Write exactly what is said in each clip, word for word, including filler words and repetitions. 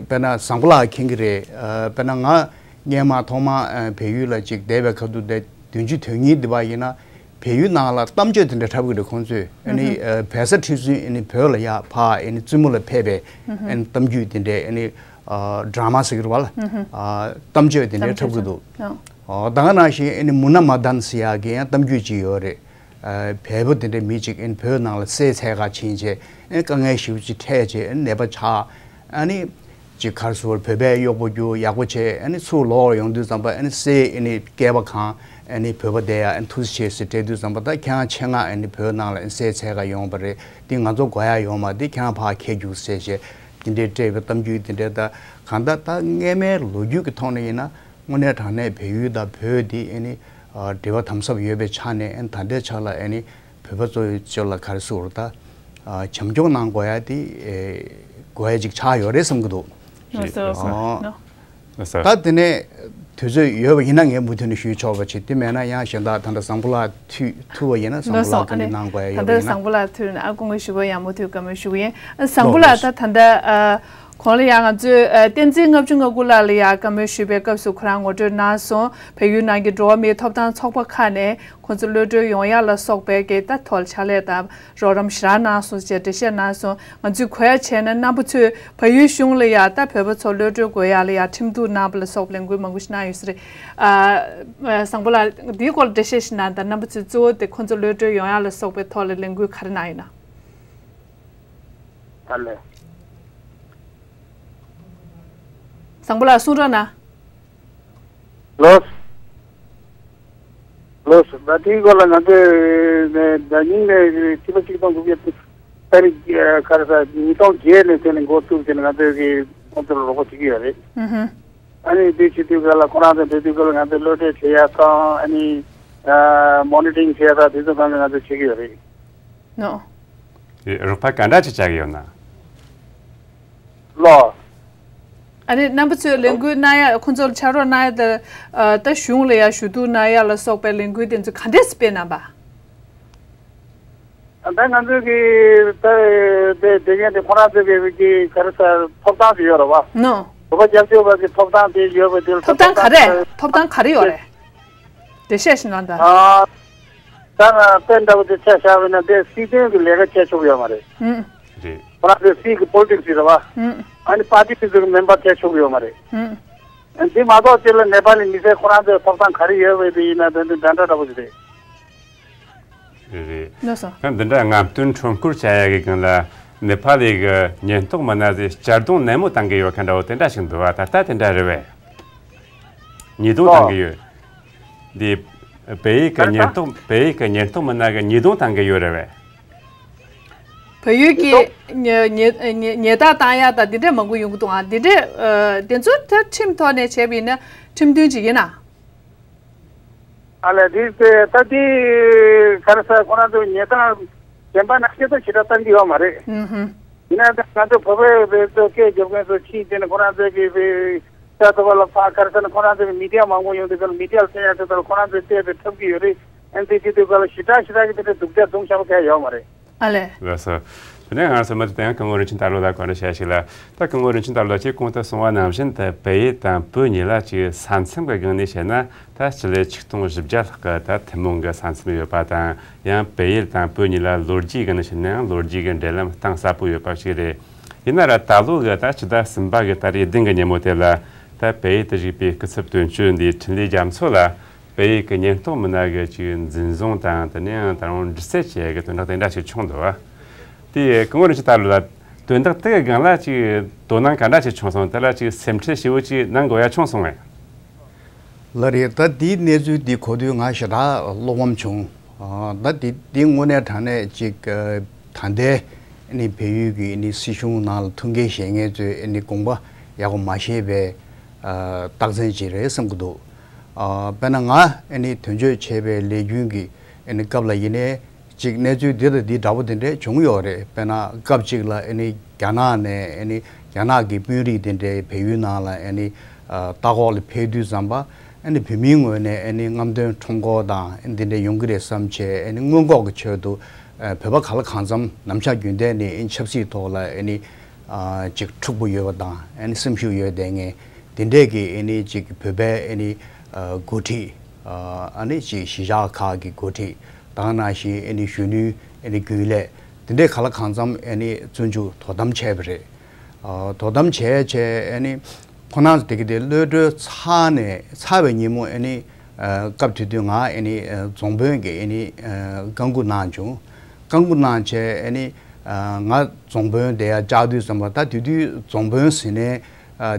དཔེར་ན་བཟང་པོ་ལགས་མཁྱེན་གྱི་རེད། ཨ་དཔེར་ན་ང་སྔོན་མ་ཐོག་མ་ཨ་བལ་ཡུལ་ལ་ཅིག་བསྡད་པའི་ཁ་ཐུག་དེ་བདུན་ཅུ་དོན་གཉིས་འདི་བ་ཡིན་ན་བལ་ཡུལ་ནང་ལ་གཏམ་བརྗོད་དེ་འདྲ་འཁྲབ་གི་རེད། ཁོང་ཚོས་ཨ་ནི་ཨ་བལ་ས་ཁྲི་བཙུན་ཨ་ནི་བོད་ལ་ཡ་ཕ་ཨ་ནི་བཙུན་མོ་ལ་ཕེབས་པའི་ཨ་ནི་གཏམ་རྒྱུད་དེ་འདྲའི་ཨ་ནི་ཨ་ཌ་ར་མ་ཟེར་གི་རེད་བ་ལ། ཨ་གཏམ་བརྗོད་དེ་འདྲའི་འཁྲབ་གི་འདུག་ཨོ་ད་ག་ནང་བཞིན་ཨ་ནི་མུ་ན་མ་དན་ཟེར་ཡག་གི་ཡང་གཏམ་རྒྱུད་ཅིག་ཡོད་རེད། ཨ་བལ་པོ་དེ་འདྲའི་མི་ཅིག་ཨ་ནི་བོད་ནང་ལ་བསད་ཚད་ག་ཕྱིན་བྱས་ཨ་ནི་དཀའ་ངལ་ཞེ་པོ་ཅིག་འཕྲད་བྱས་ཨ་ནི་ནད་པ་ཆགས། ཨ་ནི་ཅིག་ག་རེ་ཟེར་བོད་པའི་གཡོག་པོ་རྒྱུ་ཡག་པོ་བྱས་ཨ་ནི་ཚུར་ལོག་ཡོང་དུས་ཙམ་པ་ཨ་ནི་སྲས་ཨ་ནི་སྐལ་པ་གང་ཨ་ནི་བོད་པ་དེ་ཡ་ཨ་ནི་ཐུགས་རྗེ་ཆེ་ཟེར་སྤྲད་དུས་ཙམ་པ་ད་ཁྱེད་རང་ཆེད་མངགས་ཨ་ནི་བོད་ནང་ལ་ཨ་ནི་བསད་ཚད་ག་ཡོང་བ་རེད། འདི་ང་ཚོ་དགོས་ཡ་ཡོད་མ་རེད། ཁྱེད་རང་ཕར་འཁྱེར་རྒྱུགས་ཟེར་བྱས་དེ་འདྲའི་སྤྲད་པའི་གཏམ་རྒྱུད་དེ་འདྲའི་ད་གང་ལྟར་ད་སྔོན་མའི་ལོ་རྒྱུས་ཀྱི་ཐོག་ནས་ཡིན་ན། དངོས་གནས་དྲང་གནས་བལ་ཡུལ་དང་བོད་འདི་ཨ་ནི་ཨ་འབྲེལ་བ་དམ་ཟབ་ཡོད་པའི་ཆ་ནས་ཨ་ནི་ད་ལྟའི་ཆ་ལ་ཨ་ནི་བོད་པ་ཚོའི་ཕྱོགས་ལ་ག་རེ་ཟེར་དགོས་རེད་ད། ཨ་བྱམས་སྐྱོང་གནང་དགོས་ཡ་དེ་ཨེ་དགོས་ཡ་ཅིག་ཆགས་ཡོད་རེད་བསམ་གྱི་འདུག་ལགས་སོ། ཨོ། ལགས་སོ། ད་དེ་ནས་དུས་ཚོད་ཡོད་པ་ཡིན་ན་ངས་མུ་མཐུད་ནས་ཞུས་ཆོག་པ་བྱེད། དེ་མེད་ན་ཡང་གཞན་དག་ད་ལྟ་བཟང་པོ་ལགས་ཐུག་ཐུག་པ་ཡིན་ན་བཟང་པོ་ལགས་བཀའ་འདྲི་གནང་དགོས་ཡ་ད་ཡོད་པ་ལྟར་ཡིན་ན། བཟང་པོ་ལགས་ཐུག་ན་ཨ་སྐུ་ངོ་ཞུ་བ་ཡང་མུ་མཐུད་བཀའ་མོལ་ཞུ་གི་ཡིན། བཟང་པོ་ལགས་ད་ད་ལྟ་ཨ། གོང་ལ་ཡང་ང་ཚོས་ཨ་བསྟན་འཛིན་ལྔ་བཅུ་ང་དགུ་ལགས་ལ་ཡང་བཀའ་མོལ་ཞུས་པའི་སྐབས་སུ་ཁོ་རང་ངོ་སྤྲོད་གནང་སོང་། བལ་ཡུལ་ནང་གི་འགྲོ་བ་མིའི་ཐོབ་ཐང་ཚོགས་པ་ཁག་ནས་ཁོང་ཚོ་གློད་གྲོལ་ཡོང་ཡག་ལ་སོགས་པའི་གི་ད་ཐོག་ཕྱག་ལས་དང་རོགས་རམ་ཞེ་དྲག་གནང་སོང་ཞེས་འགྲེལ་བཤད་གནང་སོང་། ང་ཚོས་གོ་ཡ་བྱས་ན་རྣམ་པ་ཚོས་བལ་ཡུལ་གཞུང་ལ་ཡང་ད་བོད་པ་ཚོ་གློད་གྲོལ་དགོས་ཡག་ལ་ཡང་ཁྲིམས་གཏུག་གནང་བ་ལ་སོགས་པའི་ལས་འགུལ་མང་པོ་ཞིག་གནང་ཡོད་ས་རེད། ཨ་བཟང་པོ་ལགས་འདིའི་སྐོར་ལ་འགྲེལ་བཤད་ཞིག་གནང་དང་། རྣམ་པ་ཚོས་གཙོ་བོ་དེ་ཁོང་ཚོ་གློད་གྲོལ་ཡོང་ཡག་ལ་སོགས་པའི་ཐོག་ལ་ལས་འགུལ་ག་རེ་གནང་ཡོད་ན། ཨ་ལས། བཟང་པོ་ལགས་གསུང་རོགས་གནང་། ལོས། ལོས། ད་དེའི་སྐོར་ལ་ང་ཚོས་ནས་ཟླ་ཉིན་ནས་ཕྱི་ལོ་ཆིག་སྟོང་དགུ་བརྒྱ་ཏ་རིག་ག་རེ་ཟ་ཉིས་སྟོང་བརྒྱད་ནས་དེ་ནས་འགོ་བཙུགས་བྱས་ནས་ང་ཚོས་ཀྱི་ཁོང་ཚོར་རོགས་པ་བྱེད་ཀྱི་ཡོད་རེད། ཨུ་ཧུ། ཨ་ནི་དེ་བྱེད་དུས་ག་ལ་ཁོ་རང་ཚོ་འགྲོ་དུས་ག་ལ་ང་ཚོས་གློད་གྲོལ་བྱེད་ཡ་དང་ཨ་ནི་མོ་ནི་ཊ་རིང་བྱེད་ཡ་དང་དེ་ཚོ་གང་ལ་ང་ཚོས་བྱེད་ཀྱི་ཡོད་རེད། ནོ། རོགས་པ་ག་འདྲ་ཅིག་བྱ་གི་ཡོད་ན། ལོ། ཨ་ནི་རྣམ་པ་ཚོས་ལས་འགུལ་གནང་ཡ་ཁོང་ཚོར་ཕྱག་རོགས་གནང་ཡ་དེ་ད་གཞུང་ལ་ཡ་ཞུ་གཏུག་གནང་ཡ་ལ་སོགས་པའི་ལས་འགུལ་དེ་ཚོ་ག་འདྲས་སྤེལ་གནང་པ། ད་ང་ཚོས་ཀྱི་ད་དེ་དེ་གན་དེ་ཁོ་རང་ཚོས་ཀྱི་ཀྱི་ག་རེ་ཟ་ཐོབ་ཐང་དེ་ཡོད་རེད་བ། ནོ། རོགས་པ་རྒྱབ་སྐྱོར་བ་གི་ཐོབ་ཐང་དེ་ཡོད་པ་དེ་ལ་ཐོབ་ཐང་ག་རེ་ཐོབ་ཐང་ག་རེ་ཡོད་རེད། འགྲེལ་བཤད་ཞིག་གནང་དང་། ཨ། ད་ང་དཔེ་འདྲ་བོ་དེ་ཆ་བཞག་པ་ཡིན་ན་དེ་སྲིད་དོན་གྱི་ལས་ཀ་བྱས་ཆོག་གི་ཡོད་མ་རེད། ཧུམ། རེད། ཁོ་རང་ཚོའི་སྲིད་ཀྱི་པོ་ལི་ཊིག་སི་རེད་བ། ཧུམ། ཨ་ནི་པར་ཊི་དེ་ཚོ་གི་མེམ་བར་བྱས་ཆོག་གི་ཡོད་མ་རེད། ཧུམ། འདི་མ་གཏོགས་དེ་ལ་ནེ་པ་ལི་མི་སེར་ཁོ་རང་ཚོའི་ཐོབ་ཐང་ག་རེ་ཡོད་པ་དེ་ཡིན་ན་དེ་འདི་འདྲ་འདྲ་འདྲ་བོ་ཞིག་རེད། རེད་རེད། ལགས་སོ། ད་འདི་འདྲ་རྔམ་སྟོན་ཁྲོམ་སྐོར་བྱ་ཡ་གི་སྒང་ལ་ནེ་པ་ལི་གི་ཉེན་རྟོག་མི་སྣ་ཚོས་གཅར་རྡུང་ནན་མོ་བཏང་གི་ཡོད་མཁན་འདྲ་བོ་དེ་འདྲ་ཞིག་འདུག་བ། ད་ལྟ་དེ་འདྲ་རེད་བས། ཉེས་རྡུང་བཏང་གི་ཡོད། འདི་བལ་ཡུལ་གྱི་ཉེན་རྟོག་བལ་ཡུལ་གྱི་ཉེན་རྟོག་མི་སྣ་གིས་ཉེས་རྡུང་བཏང་གི་ཡོད་རེད་བས། བལ་ཡུལ་གྱི་ཉེས་ཉེས་ཉེས་ཉེས་རྟགས་བཏང་ཡ་དང་འདི་འདྲས་མང་པོ་ཡོང་གི་འདུག་ཨ། འདི་འདྲས་ཨ་འདི་ཚོ་ད་ཁྲིམས་ཐོག་ནས་བྱས་པ་ཡིན་ན་ཁྲིམས་མཐུན་ཅིག་ཡིན་ན། ཨ་ལས་འདི་ད་འདི་ག་རེ་ཟ་ཁོ་རང་ཚོ་ཉེས་རྟགས་གཞན་པ་ན་ཤེས་ཚོད་ཞེ་དྲག་བཏང་གི་ཡོད་མ་རེད། ཨུ་ཧུ། ཡིན་ན་ད་ང་ཚོ་བོད་པའི་བོད་ཚོ་སྐད་རྒྱབ་མཁན་ཚོ་ཕྱིན་བྱས་ནས་ཁོ་རང་ཚོའི་གི་བི་ས་ཐོ་བ་ལ་ཕ་ག་རེ་ཟེར་ན་ཁོ་རང་ཚོའི་མི་ཌི་ཡ་མང་པོ་ཡོང་དུས་ཙམ་ལ་མི་ཌི་ཡ་ལ་བཙན་ཡ་དེ་ཚོ་ལ་ཁོ་རང་ཚོའི་བལྟས་པའི་ཐབས་ཀྱི་ཡོད་རེད། ཨ་ནི་དེ་བྱེད་དུས་ག་ལ་ཞེ་དྲག་ཞེ་དྲག་གི་དེ་འདྲའི་སྡུག་ཅག་རྡུང་བཞག་པ་གང་ཡོད་མ་རེད། ཨ་ལས། ལགས་སོ། དེ་ནས་ང་ཚོ་མུ་མཐུད་དེ་ཡང་སྐུ་ངོ་རིན་ཆེན་དར་ལོ་ལ་བཀའ་འདྲི་བྱ་ཞིག་ལ། ད་སྐུ་ངོ་རིན་ཆེན་དར་ལོ་ལགས་ཀྱིས་གོང་དུ་གསུངས་པ་ནང་བཞིན་དུ་བལ་ཡུལ་དང་བོད་གཉིས་ལ་ཅིག་ས་མཚམས་ཀྱི་སྒང་ནས་བཤད་ན། ད་སྤྱི་ལེ་ཆིག་སྟོང་བཞི་བརྒྱ་ལྷག་གི་ད་ཐུན་མོང་གི་ས་མཚམས་ཡོད་པ་དང་། ཡང་བལ་ཡུལ་དང་བོད་གཉིས་ལ་ལོ་རྒྱུས་ཀྱི་ནང་བཞིན་ནའང་ལོ་རྒྱུས་ཀྱི་འབྲེལ་ལམ་གཏིང་ཟབ་པོ་ཡོད་པ་ཞིག་རེད། ཡིན་ན་ར་ད་ལོ་གི་ད་ཕྱི་ཟླ་གསུམ་པ་གི་ད་རེས་བདུན་གི་ཉིན་མོ་དེ་ལ། ད་བལ་ཡུལ་དུ་བཞུགས་པའི་སྐུ་ཚབ་དོན་གཅོད་འདིའི་འཕྲིན་ལས་རྒྱ་མཚོ་ལ་བལ་ཡུལ་གྱི་ཉེན་རྟོག་མི་སྣ་གིས་ཅིག་འཛིན་བཟུང་དང་། དེ་ནས་ཡང་ད་རུང་འདྲི་རྩད་བྱེད་ཡ་གི་དོན་དག་དེ་འདྲ་ཞིག་བྱུང་འདུག་བ། དེ་སྐུ་ངོ་རིན་ཆེན་དར་ལོ་ལགས། དོན་དག་དེ་གི་སྒང་ལ་ཅིག་དོ་སྣང་ག་འདྲ་ཅིག་བྱུང་སོང་། དེ་ལ་ཅིག་སེམས་ཁྲལ་ཞེ་པོ་ཅིག་གནང་དགོས་ཡ་བྱུང་སོང་ངས། ལགས་རེད། ད་དེའི་གནས་ཚུལ་འདི་གོ་དུས་ང་ཞེ་དྲག་བློ་ཕམ་བྱུང་། ཨ་ད་དེ་དེ་དངོས་གནས་དྲང་གནས་ཅིག་ཨ་ད་ལྟའི་ཨ་ནི་བལ་ཡུལ་གྱི་ཨ་ནི་སྲིད་གཞུང་ནང་ལ་ཐུགས་འགན་བཞེས་མཁན་ཚོས་ཨ་ནི་དགོངས་པ་ཡག་པོ་མ་བཞེས་པའི་ཨ་རྟགས་མཚན་ཅིག་རེད་བསམ་གྱི་འདུག་ཨ་དཔེར་ན་ང་ཨ་ནི་དོན་གཅོད་བྱས་པའི་ལས་རྒྱུན་གྱི་ཨ་ནི་སྐབས་ལ་ཡིན་ནའི། ཅིག་གནས་ཚུལ་འདི་དང་འདི་འདྲ་བོ་དེ་འདྲས་བྱུང་ཡོད་རེད། དཔེར་ན་སྐབས་གཅིག་ལ་ཨ་ནི་རྒྱ་ནག་ནས་ཨ་ནི་རྒྱ་ནག་གི་དཔོན་རིགས་དེ་འདྲས་བལ་ཡུལ་ནང་ལ་ཨ་ནི་ཨ་ལྟ་སྐོར་ལ་ཕེབས་དུས་ཙམ་པ་ཨ་ནི་བོད་མིའི་ངོས་ནས་ཨ་ནི་རྔམ་སྟོན་ཁྲོམ་སྐོར་དང་ཨ་ནི་དེ་འདྲས་ཡོང་གི་རེད་བསམ་བྱས། ཨ་ནི་སྔོན་འགོག་གི་ཆེད་དུ་ཨ་བོད་པ་ག་ལ་གང་འཚམ་ནམ་ཞག་རྒྱུན་གཏན་ནས་ཨ་ནི་ཆབ་སྲིད་ཐོག་ལ་ཨ་ནི་ ཅིག་འཁྲུག་པོ་ཡོད་པ་དང་ཨ་ནི་སེམས་ཤུགས་ཡོད་བསྡད་མཁན་དེ་འདྲས་ཀྱི་ཨ་ནི་ཅིག་བོད་པའི་ཨ་ནི་འགོ་ཁྲིད། ཨ་ནི་ཅིག་གཞིས་ཆགས་ཁག་གི་འགོ་ཁྲིད་དང་ནང་བཞིན་ཨ་ནི་གཞོན་ནུའི་ཨ་ནི་རྒྱུན་ལས་དེ་འདྲས་ག་ལ་གང་འཚམ་ཨ་ནི་བཙོན་འཇུག་དོ་དམ་བྱས་པ་རེད། དོ་དམ་བྱས་བྱས་ཨ་ནི་ཁོ་རང་ཚོ་དེ་གི་དེ་གློད་གྲོལ་ཚར་ནས་ཚར་བའི་ཉིན་མོ་ཨ་ནི་སྐབས་དེ་དུས་ང་ཨ་ནི་རྫོང་དཔོན་གྱི་ཨ་ནི་བཀའ་འགུག་གནང་བྱུང་། བཀའ་འགུག་གནང་བྱས་ཨ་ནི་ང་རྫོང་དཔོན་དེ་ཡར་བཅར་དུས་ཙམ་པ་ད་དེ་དུས་རྫོང་དཔོན་ཟེར་ནས་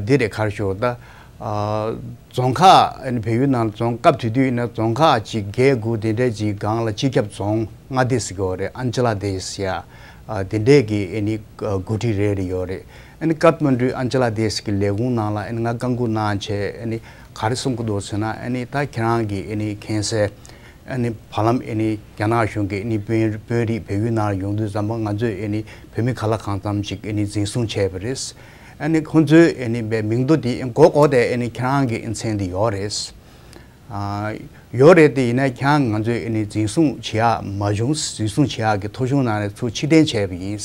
འདི་རེད་ག་རེ་ཞུ་ད། རྫོང་ཁག་ཨ་ནི་བལ་ཡུལ་ནང་རྫོང་སྐབས་དེ་དུས་ཡིན་ན་རྫོང་ཁག་ཅིག་བརྒྱད་དགུ་དེ་འདྲས་ཅིག་སྒང་ལ་སྤྱི་ཁྱབ་རྫོང་མངའ་སྡེ་ཟེར་གྱི་ཡོད་རེད། ཨན་ཅི་ལ་དེ་ཟེར་ཡ་དེ་འདྲས་ཀྱི་ཨ་ནི་འགོ་ཁྲིད་རེ་རེ་ཡོད་རེད། ཨ་ནི་ཀཏ་མན་ཌུའི་ཨན་ཅི་ལ་དེ་ཟེར་གྱི་ལས་ཁུངས་ནང་ལ་ཨ་ནི་ང་བཀའ་འགུག་གནང་བྱས་ཨ་ནི་ག་རེ་གསུང་གི་འདུག་ཟེར་ན་ཨ་ནི་ད་ཁྱེད་རང་གི་ཨ་ནི་མཁྱེན་གསལ། ཨ་ནི་བར་ལམ་ཨ་ནི་རྒྱ་ནག་གཞུང་གི་ཨ་ནི་དཔོན་དཔོན་རིགས་བལ་ཡུལ་ནང་ལ་ཡོང་དུས་ཙམ་པ་ང་ཚོས་ཨ་ནི་བོད་མི་ག་ལ་གང་འཚམ་ཅིག་ཨ་ནི་འཛིན་བཟུང་བྱས་པ་རེད། ཨ་ནི་ཁོང་ཚོའི་ཨ་ནི་པའི་མིང་ཐོ་དེ་མགོ་སྐོར་ཏེ་ཨ་ནི་ཁྱེད་རང་གི་ཨ་མཚན་དེ་ཡོད་རེད། ཨ་ཡོད་རེད་དེ་ཡིན་ན་ཁྱེད་རང་ང་ཚོས་ཨ་ནི་འཛིན་བཟུང་བྱེད་ཡག་མ་བྱུང་། འཛིན་བཟུང་བྱེད་ཡག་གི་ཐོ་གཞུང་ནང་ནས་ཚུར་ཕྱིར་འཐེན་བྱས་པ་ཡིན།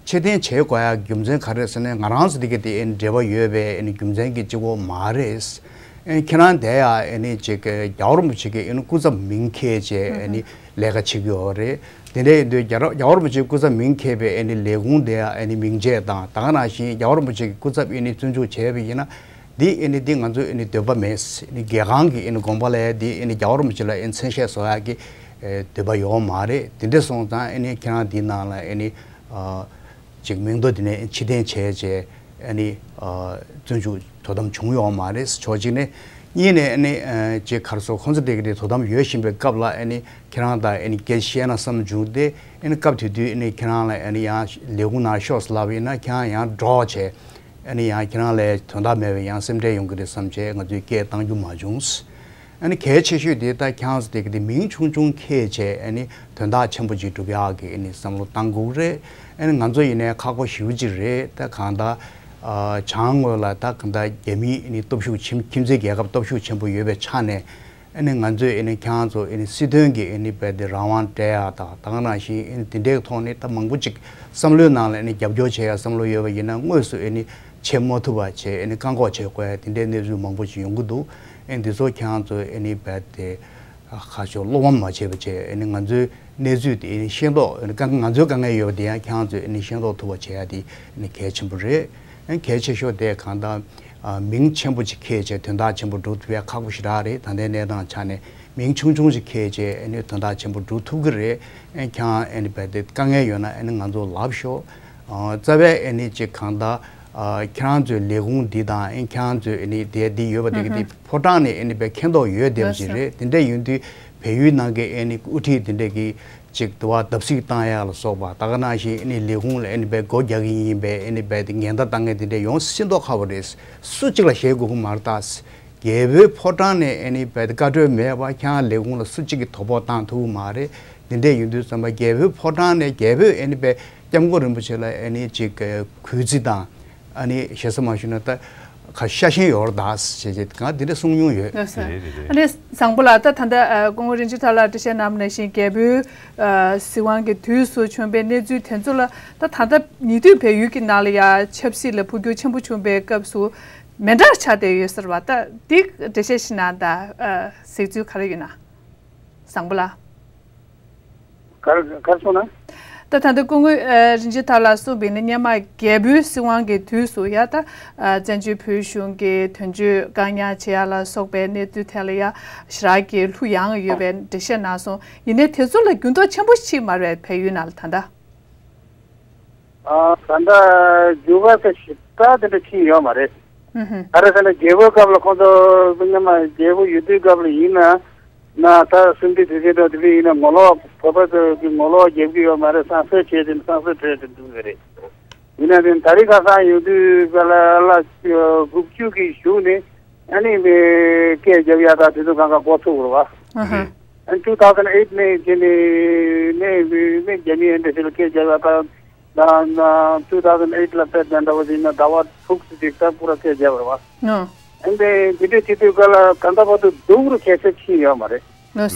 ཕྱིར་འཐེན་བྱེད་དགོས་ཡག་རྒྱུ་མཚན་ག་རེ་རེད་ཟེར་ན་ང་རང་ཚོ་དེ་ག་དེ་ཨ་ནི་འབྲེལ་བ་ཡོད་པའི་ཨ་ནི་རྒྱུ་མཚན་གྱི་གཅིག་པོ་མ་རེད། ཨེ་ཁྱེད་རང་དེ་ཡང་ཨེ་ནི་ཅིག་རྒྱལ་བ་རིན་པོ་ཆེ་གི་ཨེ་ནི་སྐུ་ཚབ་མིང་འཁྱེར་བྱས་ཨེ་ནི་ལས་ཀ་བྱེད་ཀྱི་ཡོད་རེད། དེ་འདྲ་ཡིན་དུས་རྒྱལ་རྒྱལ་བ་རིན་པོ་ཆེའི་སྐུ་ཚབ་མིང་འཁྱེར་བའི་ཨེ་ནི་ལས་ཁུངས་དེ་ཡང་ཨེ་ནི་མིང་ཆད་དང་ད་ག་ནང་བཞིན་རྒྱལ་བ་རིན་པོ་ཆེ་གི་སྐུ་ཚབ་ཨེ་ནི་བཙོན་འཇུག་བྱས་པ་ཡིན་ན་འདི་ཨེ་ནི་འདི་ང་ཚོའི་ཨེ་ནི་འདོད་པ་མེད། ཨེ་ནི་རྒྱལ་ཁང་གི་ཨེ་ནི་དགོངས་པ་ལས་འདི་ཨེ་ནི་རྒྱལ་བ་རིན་པོ་ཆེ་ལ་ཨེ་ནི་མཚན་ཤས་བཟོ་ཡག་གི་ཨེ་འདོད་པ་ཡོད་མ་རེད། དེ་འདྲ་སོང་ཙང་ཨེ་ནི་ཁྱེད་རང་འདི་ནང་ལ་ཨེ་ནི་ཨ། ཅིག་མིང་ཐོ་དེ་ནས་ཕྱིར་འཐེན་བྱས་རྗེས་ཨ་ནི་བཙོན་འཇུག་དོ་དམ་བྱུང་ཡོད་མ་རེད། ཕྱོགས་གཅིག་ནས། གཉིས་ནས་ཨ་ནི་ཅིག་ག་རེ་ཟེར་ཁོང་ཚོ་དེ་ག་དེ་དོ་དམ་ཡོད་བཞིན་པའི་སྐབས་ལ་ཨ་ནི་ཁྱེད་རང་དང་ཨ་ནི་སྐད་ཆ་བཤད་ན་བསམ་བྱུང་སྟེ་ཨ་ནི་སྐབས་དེ་དུས་ཨ་ནི་ཁྱེད་རང་ལ་ཨ་ནི་ཡང་ལས་ཁུངས་ནང་ཤོག་ཟེར་ལབ་པ་ཡིན་ན་ཁྱེད་རང་ཡང་འདྲོགས་བྱས་ཨ་ནི་ཡང་ཁྱེད་རང་ལ་དོན་དག་མེད་པའི་ཡང་སེམས་ཁྲལ་ཡོང་གི་རེད་བསམ་བྱས་ང་ཚོས་སྐད་བཏང་རྒྱུ་མ་བྱུང་། ཨ་ནི་གལ་ཆེ་ཤོས་དེ་ད་ཁྱེད་རང་ཚོ་དེ་ག་དེ་མིང་ཆུང་ཆུང་འཁྱེར་བྱས་ཨ་ནི་དོན་དག་ཆེན་པོ་ཅིག་སྒྲུབ་ཡག་གི་ཨ་ནི་བསམ་བློ་བཏང་དགོས་ཀྱི་རེད། ཨ་ནི་ང་ཚོ་ཡིན་ནའི་ཁག་པོ་ཞེ་པོ་ཅིག་རེད། ད་གང་ལྟར་ཨ་བྱང་ངོས་ལ་ད་གང་ལྟར་རྒྱ་མིའི་ཨ་ནི་སྟོབས་ཤུགས་ཆེན་ཁྱིམ་མཚེས་རྒྱལ་ཁབ་སྟོབས་ཤུགས་ཆེན་པོ་ཡོད་པའི་ཆ་ནས་ཨ་ནི་ང་ཚོས་ཨ་ནི་ཁྱེད་རང་ཚོ་ཨ་ནི་སྲིད་དོན་གྱི་ཨ་ནི་རྦད་དེ་རང་དབང་སྤྲད་ཡག་དང་ད་ག་ནང་བཞིན་ཨ་ནི་དེ་འདྲའི་ཐོག་ནས་ད་མང་པོ་ཅིག་བསམ་བློའི་ནང་ལ་ཨ་ནི་རྒྱབ་སྐྱོར་བྱེད་ཡག་བསམ་བློ་ཡོད་པ་ཡིན་ན་དངོས་སུ་ཨ་ནི་བྱེད་མ་ཐུབ་པ་བྱས་ཨ་ནི་བཀག་འགོག་བྱེད་དགོས་ཡ་དེ་འདྲའི་གནས་ཚུལ་མང་པོ་ཞིག་ཡོང་གི་འདུག་ཨ་ནི་འདི་ཚོ་ཁྱེད་རང་ཚོས་ཨ་ནི་རྦད་དེ་ཁ་ཕྱོགས་བློ་ཕམ་མ་བྱེད་པ་བྱས་ཨ་ནི་ང་ཚོའི་གནས་ཚུལ་དེ་ཨ་ནི་ཤེས་རྟོགས་ཨ་ནི་དཀའ་ང་ཚོའི་དཀའ་ངལ་ཡོད་པ་དེ་ཡང་ཁྱེད་རང་ཚོས་ཨ་ནི་ཤེས་རྟོགས་ཐུབ་པ་བྱེད་ཡ་དེ་ཨ་ནི་གལ་ཆེན་པོ་རེད། ཨ་ནི་གལ་ཆེ་ཤོས་དེ་གང་ལྟར་མིང་ཆེན་པོ་ཅིག་འཁྱེར་བྱས་དོན་དག་ཆེན་པོ་སྒྲུབ་ཐུབ་ཡ་ཁག་པོ་ཞེ་དྲག་རེད། ད་ལྟའི་གནས་སྟངས་ཆ་ནས། མིང་ཆུང་ཆུང་ཞིག་འཁྱེར་བྱས་ཨ་ནི་དོན་དག་ཆེན་པོ་སྒྲུབ་ཐུབ་ཀྱི་རེད། ཨ་ནི་ཁྱེད་རང་ཨ་ནི་རྦད་དེ་དཀའ་ངལ་ཡོད་ན་ཨ་ནི་ང་ཚོ་ལབ་ཤོག་ཨ་རྩ་བའི་ཨ་ནི་ཅིག་གང་ལྟར་ཨ་ཁྱེད་རང་ཚོའི་ལས་ཁུངས་འདི་དང་ཨ་ནི་ཁྱེད་རང་ཚོའི་ཨ་ནི་དེ་འདི་ཡོད་པ་དེ་གི་དེ་ཕོ་བྲང་ནས་ཨ་ནི་རྦད་མཁྱེན་རྟོགས་ཡོད་བསྡད་པ་ཞིག་རེད། དེ་འདྲ་ཡིན་དུས་བལ་ཡུལ་ནང་གི་ཨ་ནི་དབུ་ཁྲིད་དེ་འདྲ་གི་ཅིག་དུ་བ་བརྡབ་གསིག་བཏང་ཡག་ལ་སོགས་པ་ད་ག་ནང་བཞིན་ཨ་ནི་ལས་ཁུངས་ལ་ཨ་ནི་རྦད་སྒོ་རྒྱག་གི་ཡིན་པས་ཨ་ནི་རྦད་དེ་ཉེན་བརྡ་བཏང་མཁན་དེ་འདྲ་ཡོང་སྲིད་མདོག་ཁ་པོ་རེད། སུ་གཅིག་ལ་ཞེད་དགོས་ཀྱི་མ་རེད་ད། རྒྱལ་པོའི་ཕོ་བྲང་ནས་ཨ་ནི་རྦད་དེ་བཀའ་འཁྲོལ་མེད་པར་ཁྱེད་རང་ལས་ཁུངས་ལ་སུ་གཅིག་གིས་དོ་ཕོག་བཏང་ཐུབ་ཀྱི་མ་རེད། འདི་འདྲས་ཡིན་དུས་ཙམ་པ་རྒྱལ་པོའི་ཕོ་བྲང་ནས་རྒྱལ་པོས་ཨ་ནི་རྦད་སྐྱབས་མགོན་རིན་པོ་ཆེ་ལ་ཨ་ནི་ཅིག་གུས་བརྩི་དང་ཨ་ནི་ཞེ་ས་མ་ཞུས་ན་ད་ཁ་ཤ་ཞེན་ཡོད་རེད་ད་ཞེས་ཅིག་གང་འདི་འདྲས་གསུངས་མྱོང་ཡོད། ལགས་སོ། རེད་རེད་རེད། ཨ་ནི་བཟང་པོ་ལགས་ད་ད་ལྟ་ཨ་སྐུ་ངོ་རིན་ཆེན་ཐར་ལགས་འགྲེལ་བཤད་གནང་བ་ནང་བཞིན་རྒྱལ་པོའི་ཨ་སྲིད་དབང་གི་དུས་སུ་བྱུང་བའི་གནས་ཚུལ་དེ་ཚོ་ལ་ད་ད་ལྟ་ཉེ་དུས་བལ་ཡུལ་གྱི་ནང་ལ་ཡ་ཆབ་སྲིད་ལ་འཕོ་འགྱུར་ཆེན་པོ་བྱུང་བའི་སྐབས་སུ། མི་འདྲ་ཆགས་བསྡད་ཡོད་ཟེར་བ་ད་འདི་འགྲེལ་བཤད་ཞིག་གནང་དང་། ཨ་གཟིགས་ཚུལ་ག་རེ་ཡོད་ན། བཟང་པོ་ལགས། ག་རེ་ག་རེ་གསུངས་ན། ད་ད་ལྟ་སྐུ་ངོ་ཨ་རིན་ཆེན་ཐར་ལགས་གསུངས་པ་ཡིན་ན་སྔོན་མ་རྒྱལ་པོའི་སྲིད་དབང་གི་དུས་སུ་ཡ་ད་ཨ་བཙན་བྱོལ་བོད་གཞུང་གི་དོན་གཅོད་བཀག་ཉར་བྱེད་ཡ་ལ་སོགས་པའི་གནས་ཚུལ་ཐད་ལ་ཡ་ཞེ་དྲག་གི་ལྷུག་ཡངས་ཡོད་པའི་འགྲེལ་བཤད་གནང་སོང་། ཡིན་ནའི་དེ་ཚོ་ལ་འགྱུར་ལྡོག་ཆེན་པོ་ཞིག་མ་རེད་བལ་ཡུལ་ནང་ལ་ད་ལྟ། ཨ་ད་ལྟ་འགྱུར་བ་ཟེར་ཞེ་དྲག་དེ་འདྲ་ཕྱིན་ཡོད་མ་རེད། ཧུམ་ཧུམ། ག་རེ་ཟེར་ན་རྒྱལ་པོའི་སྐབས་ལ་ཁོང་ཚོ་སྔོན་མ་རྒྱལ་པོ་ཡོད་དུས་སྐབས་ལ་ཡིན་ན་ན་ད་སུམ་ཅུ་དུས་ཆེན་འགྲོ་དེ་འདྲ་ཡིན་ན་ངོ་ལོག་བོད་པ་ཚོ་གི་ངོ་ལོག་རྒྱབ་ཀྱི་ཡོད་མ་རེད། བསང་གསོལ་བྱས་ཏེ་བསང་གསོལ་སྤྲད་དེ་འདུག་གི་རེད། ཡིན་ན་དེ་ད་རེས་ཁ་སང་ཡོད་དུས་ག་ལ་ལ་དགུ་བཅུ་གི་གཞུག་ནས་ཨ་ནི་མི་སྐད་རྒྱབ་ཡ་ད་དུས་ཚོད་གང་ག་འགོ་ཚུགས་རེད་བ། ཨ་ཧ། ཨ་two thousand eight ནས་དེ་ནས་ནས་ནས་རྒྱ་མི་ཨེ་འདྲ་ཞིག་ལ་སྐད་རྒྱབ་ཡ་ད་ད་two thousand eight ལ་དཔེ་དེ་འདྲ་བ་ཡིན་ན་ཟླ་བ་དྲུག་ཙམ་ཅིག་ད་པུ་ར་སྐད་རྒྱབ་རེད་བ། ཨ་ཨ་འདི་དེ་འདྲས་བྱེད་དུས་ག་ལ་ག་འདྲ་བར་དུ་སྡུག་རུ་ཁྱད་ཆོས་ཕྱིན་ཡོད་མ་རེད།